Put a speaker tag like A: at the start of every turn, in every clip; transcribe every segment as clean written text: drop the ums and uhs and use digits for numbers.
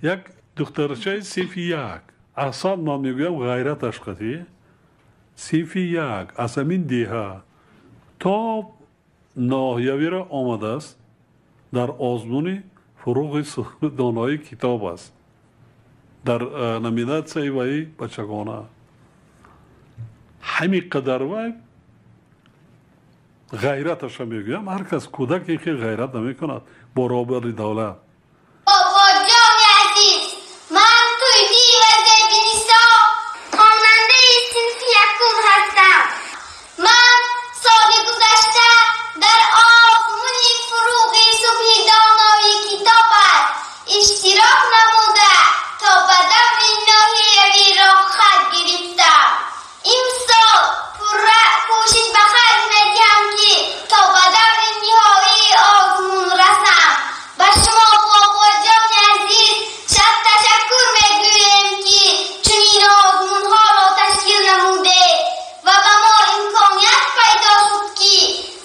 A: Як духтарчаи синфи як, аҳсан, ман мегӯям, ғайраташ қатӣ синфи як аз ҳамин деҳа то ноҳиявиро омадааст, дар озмуни фуруғи донои китоб аст, дар номинатсияи ваи бачагона. Ҳамин қадар вай ғайраташа мегӯям, ҳар кас кӯдаке ки ғайрат намекунад баробари давлат.
B: Бобоҷони азиз, ман Тӯйдӣ ва Зебинисо, хонандаи синфи якум ҳастам. Ман соли гузашта дар озмуни фуруғи субҳи донои китоб аст иштирок намуда, то ба даври ноҳиявӣ роҳхат гирифтам. Имсол пурра кӯшиш ба харҷ медиҳам, ки то ба даври ниҳоии озмун расам. Ба шумо, бобоҷони азиз, шаб ташаккур мегӯем, ки чунин озмунҳоро ташкил намудед ва ба мо имконият пайдо шуд, ки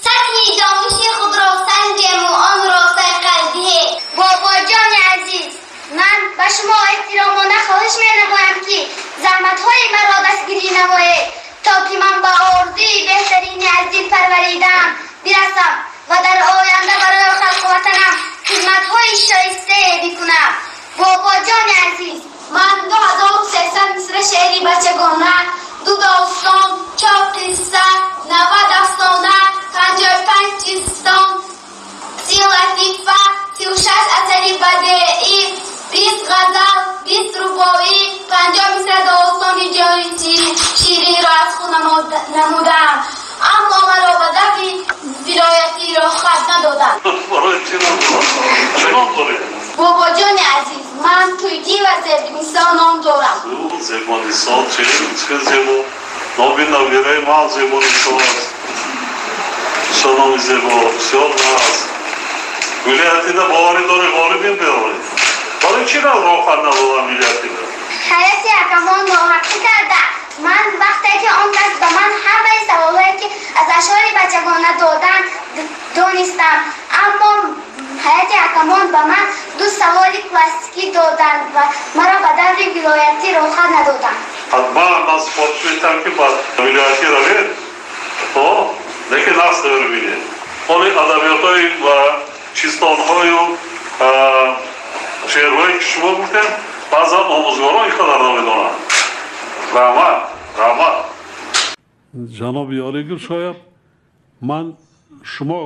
B: сатҳи дониши худро санҷему онро сайқал диҳем. Бобоҷони азиз, ман ба шумо эҳтиромона хоҳиш менамоям, ки заҳматҳои маро дастгирӣ намоед, то ки ман ба орзуи беҳтарини аз дил парваридаам бирасам ва дар оянда барои халқу ватанам хизматҳои шоистае бикунам. Бобоҷони азиз, ман 2300 мисра шеъри бачагона, ду достон, чор қисса, 90 афсона, 55 чистон, 30 латифа, 36 асари бадеӣ, 20 ғазал, 20 рубоӣ, 50 мисра достони ҷони ширинро аз худ намудаам, аммо маро ба даври вилоятӣ роҳхат надоданд.
A: Барои чӣ чӣ ном доред?
B: Бобоҷони азиз, ман Тӯйдӣ ва Зебинисо ном дорам.
A: Зебонисо, чӣ зебо! Номи набираи ман Зебонисо аст. Бисёр номи зебо, бисёр аст. Вилоятида боварӣ дорӣ, ғолиб мебароред? Барои чӣ роҳхат надодам вилоятида?
B: Ҳайати ҳакамон ноҳақӣ карда. Ман вақте ки он кас ба ман ҳамаи саволҳое, ки аз ашъори бачагона доданд, донистам, аммо ҳайати ҳакамон ба ман ду саволи классикӣ доданд ва маро ба даври вилоятӣ роҳхат надоданд.
A: Ҳатман ман супориш метиҳам, ки ба вилоятӣ равед, то лекин нақс бибинед. Ҳоли адабиётҳои ва чистонҳою шеърҳое, ки шумо гуфтем, баъзан омӯзгорон ин қадар намедонанд. Раҳмат, раҳмат. Ҷаноби олӣ, шояд ман шумо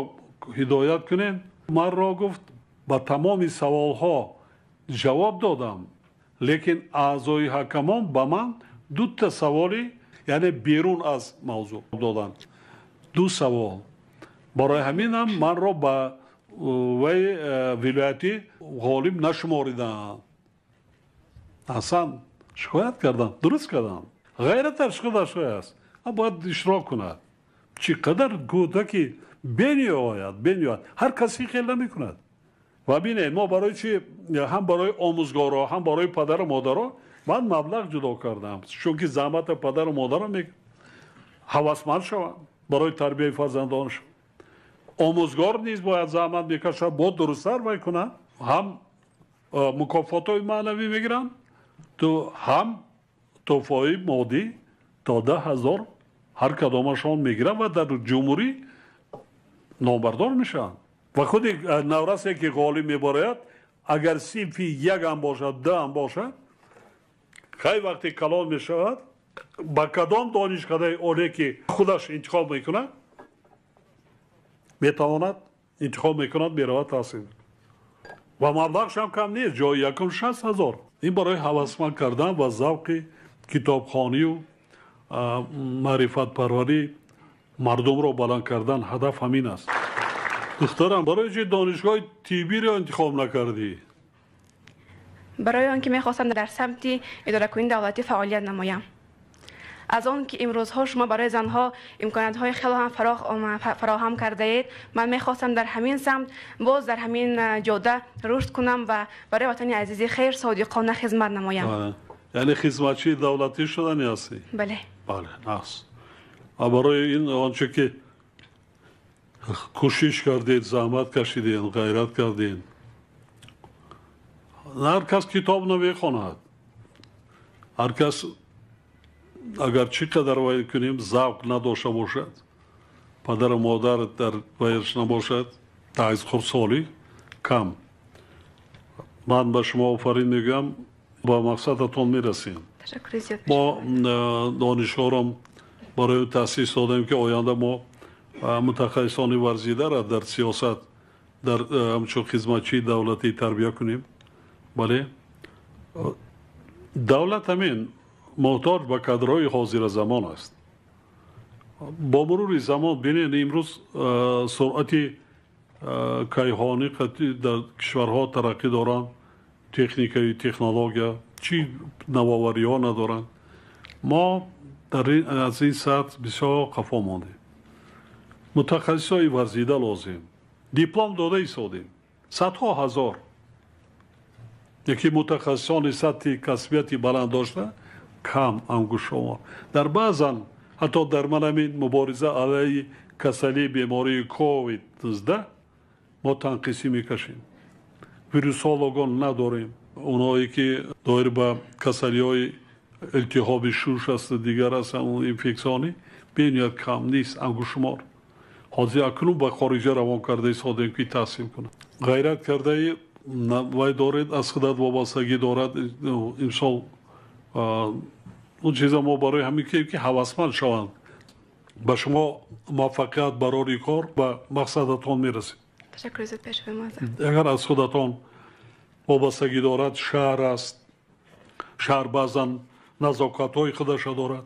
A: ҳидоят кунем. Манро гуфт, ба тамоми саволҳо ҷавоб додам, лекин аъзои ҳакамон ба ман дута саволи, яъне берун аз мавзӯъ доданд, ду савол. Барои ҳаминам манро ба вай вилоятӣ ғолиб нашумориданд. Аҳсан, шикоят кардам, дуруст кардам. Ғайраташ худаш аст, бояд иштирок кунад. Чӣ қадар кӯдаки бениҳоят, бениҳоят, ҳар касе хел намекунад. Ва бинед, мо барои чи ҳам барои омӯзгоро, ҳам барои падару модаро ман маблағ ҷудо кардам, чунки заҳмати падару модаро ҳавасманд шаванд барои тарбияи фарзандонашон. Омӯзгор низ бояд заҳмат мекашад, бо дурусттар вай кунад, ҳам мукофотҳои маънавӣ мегиранд, ту ҳам тӯҳфаҳои моддӣ то 10 000 ҳар кадомашон мегиранд ва дар ҷумҳурӣ номбардор мешаванд. Ва худи наврасе, ки ғолиб мебарояд, агар синфи як ҳам бошад, ду ҳам бошад, хай, вақте калон мешавад, ба кадом донишкадаи олие, ки худаш интихоб мекунад, метавонад интихоб мекунад, меравад таҳсил. Ва маблағшам кам нест, ҷои якум 60 000. Ин барои ҳавасманд кардан ва завқи китобхонию маърифатпарварӣ мардумро баланд кардан, ҳадаф ҳамин аст. Духтарам, барои чи донишгоҳи тиббиро интихоб накардӣ?
C: Барои он ки мехостам дар самти идоракунии давлатӣ фаъолият намоям. Аз он ки имрӯзҳо шумо барои занҳо имкониятҳои хеле ҳам фароҳам кардаед, ман мехостам дар ҳамин самт, боз дар ҳамин ҷода рушд кунам ва барои ватани азизи хеш содиқона хизмат намоям.
A: Яъне хизматчии давлатӣ шудани ҳастӣ?
C: Бале.
A: Бале, аст. Ва барои ин онче ки кӯшиш кардед, заҳмат кашидед, ғайрат кардед. Ҳар кас китоб намехонад. Ҳар кас агар чӣ қадар вай кунем, завқ надошта бошад, падару модар дар вайш набошад, аз хурдсолӣ кам. Ман ба шумо офарин мегӯям, ба мақсадатон мерасем. Мо донишгоҳро барои таъсис додем, ки оянда мо мутахассисони варзидаро дар сиёсат, дар ҳамчун хизматчии давлатӣ тарбия кунем. Бале, давлат ҳамин муҳтоҷ ба кадрҳои ҳозиразамон аст. Бо мурури замон бинед, имрӯз суръати кайҳонӣ дар кишварҳо тараққӣ доранд, техникаю технология, чӣ навовариҳо надоранд. Мо аз ин сатҳ бисёр қафо мондем. Мутахассисҳои варзида лозим. Диплом дода истодем, садҳо ҳазор. Яке мутахассисони сатҳи касбияти баланд дошта кам ангушшумор. Дар баъзан ҳатто дар манамин мубориза алайҳи касалии бемории ковид-19 мо танқисӣ мекашем. Вирусологон надорем. Онҳое ки доир ба касалиҳои илтиҳоби шуш асту дигар астанд, инфексионӣ бениҳоят кам нест, ангушшумор. Ҳозир акнун ба хориҷа равон карда истодем, ки таҳсил кунанд. Ғайрат кардаи вай доред, аз худат вобастагӣ дорад. Имсол он чиза мо барои ҳамин кем, ки ҳавасманд шаванд. Ба шумо муваффақият барори кор, ба мақсадатон мерасед.
C: Ташаккур зиёд, пешвои муаззам.
A: Агар аз худатон вобастагӣ дорад, шаҳр аст. Шаҳр баъзан назокатҳои худаша дорад.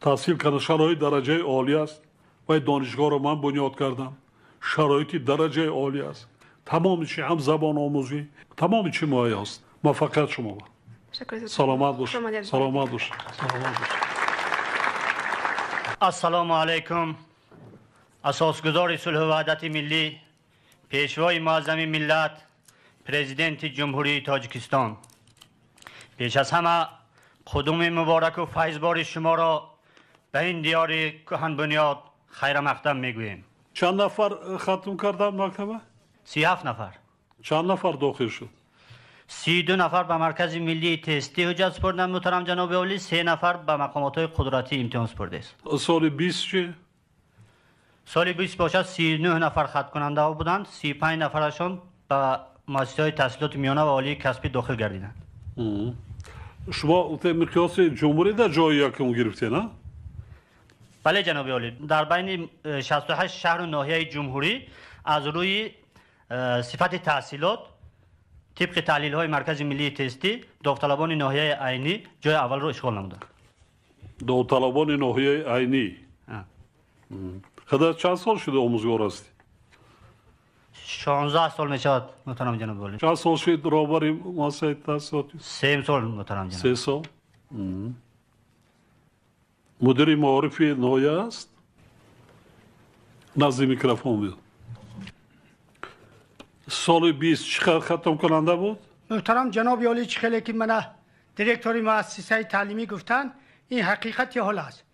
A: Таҳсил кардан шароит дараҷаи олӣ аст. Вай донишгоҳро ман бунёд кардам. Шароити дараҷаи олӣ аст. Тамоми чи, ҳам забономӯзӣ, тамоми чи муҳайё аст. Муваффақият шумо ба. Саломат бошед. Саломат бошед. Саломат бошед.
D: Ассалому алайкум. Асосгузори сулҳу ваҳдати миллӣ, пешвои муаззами миллат, президенти Ҷумҳурии Тоҷикистон. Пеш аз ҳама қудуми мубораку файзбори шуморо ба ин диёри кӯҳанбунёд хайрамақдам мегӯем.
A: Чанд нафар хатм карданд мактаба?
D: 37 нафар.
A: Чанд нафар дохил шуд?
D: 32 нафар ба маркази миллии тестӣ ҳуҷҷат супурданд, муҳтарам ҷаноби олӣ, 3 нафар ба мақомотҳои қудратӣ имтиҳон супурдааст.
A: Соли 20 чи?
D: Соли 20 бошад, 39 нафар хаткунандаҳо буданд, 35 нафарашон ба муассисаҳои таҳсилоти миёна ва олии касбӣ дохил гардиданд.
A: Шумо миқёси ҷумҳурӣ дар ҷои якум гирифтед, а?
D: Бале, ҷаноби олӣ, дар байни 68 шаҳру ноҳияи ҷумҳурӣ аз рӯи сифати таҳсилот тибқи таҳлилҳои маркази миллии тестӣ довталабони ноҳияи Айнӣ ҷои аввалро ишғол намуданд.
A: Довталабони ноҳияи Айнӣ? Худа чанд сол шуда омӯзгор ҳастӣ?
D: 16 сол мешавад, муҳтарам ҷаноби олӣ.
A: Чанд сол шуд роҳбари муассисаи таҳсилотӣ?
D: 3 сол, муҳтарам ҷаноб.
A: 3 сол? Мудири маорифи ноҳия аст? Назди микрофон биё. Соли 20 чӣ қадр хатмкунанда буд?
E: Муҳтарам ҷаноби олӣ, чӣ хеле ки мана директори муассисаи таълимӣ гуфтанд, ин ҳақиқати ҳол аст.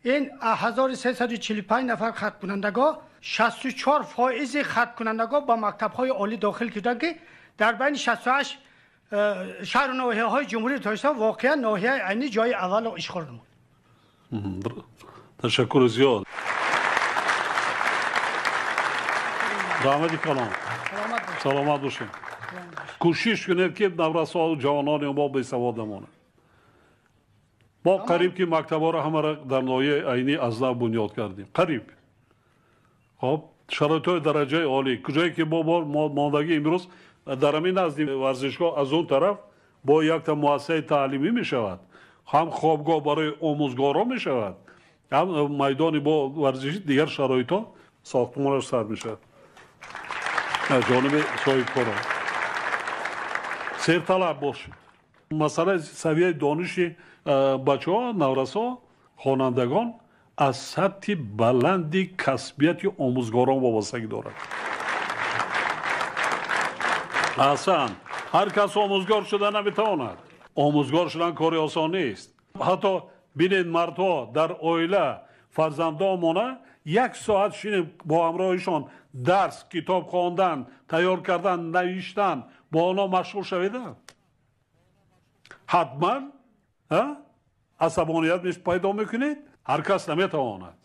E: Ин 1345 нафар хаткунандагоҳ, 64% хаткунандагоҳ ба мактабҳои олӣ дохил шуданд, ки дар байни 68 шаҳру ноҳияҳои Ҷумҳурии Тоҷикистон воқеан ноҳияи Айнӣ ҷои аввалро ишғол намуд.
A: Ташаккури зиёд. Раҳмати калом. Саломат бошед. Кӯшиш кунед, ки наврасону ҷавонони мо бесавод намонанд. Мо қариб ки мактабҳоро ҳамаро дар ноҳияи Айнӣ аз нав бунёд кардем. Қариб. Хоб, шароитҳои дараҷаи олӣ. Куҷое ки мо мондагӣ имрӯз дар ҳамин назди варзишгоҳ аз он тараф бо якта муассисаи таълимӣ мешавад, ҳам хобгоҳ барои омӯзгорон мешавад, ҳам майдони бо варзиши дигар шароитҳо сохтмонаш сар мешавад. Аз ҷониби соҳибкорон. Серталаб бошед. Масъалаи савияи дониши бачаҳо, наврасо, хонандагон аз сатҳи баланди касбияти омӯзгорон вобастагӣ дорад. Аҳсан, ҳар кас омӯзгор шуда наметавонад. Омӯзгор шудан кори осон нест. Ҳатто бинед, мардҳо дар оила фарзандонмона як соат шинем бо ҳамроҳишон дарс, китоб хондан, тайёр кардан, навиштан, бо онҳо машғул шавед, ҳатман асабоният пайдо мекунед. Ҳар кас наметавонад.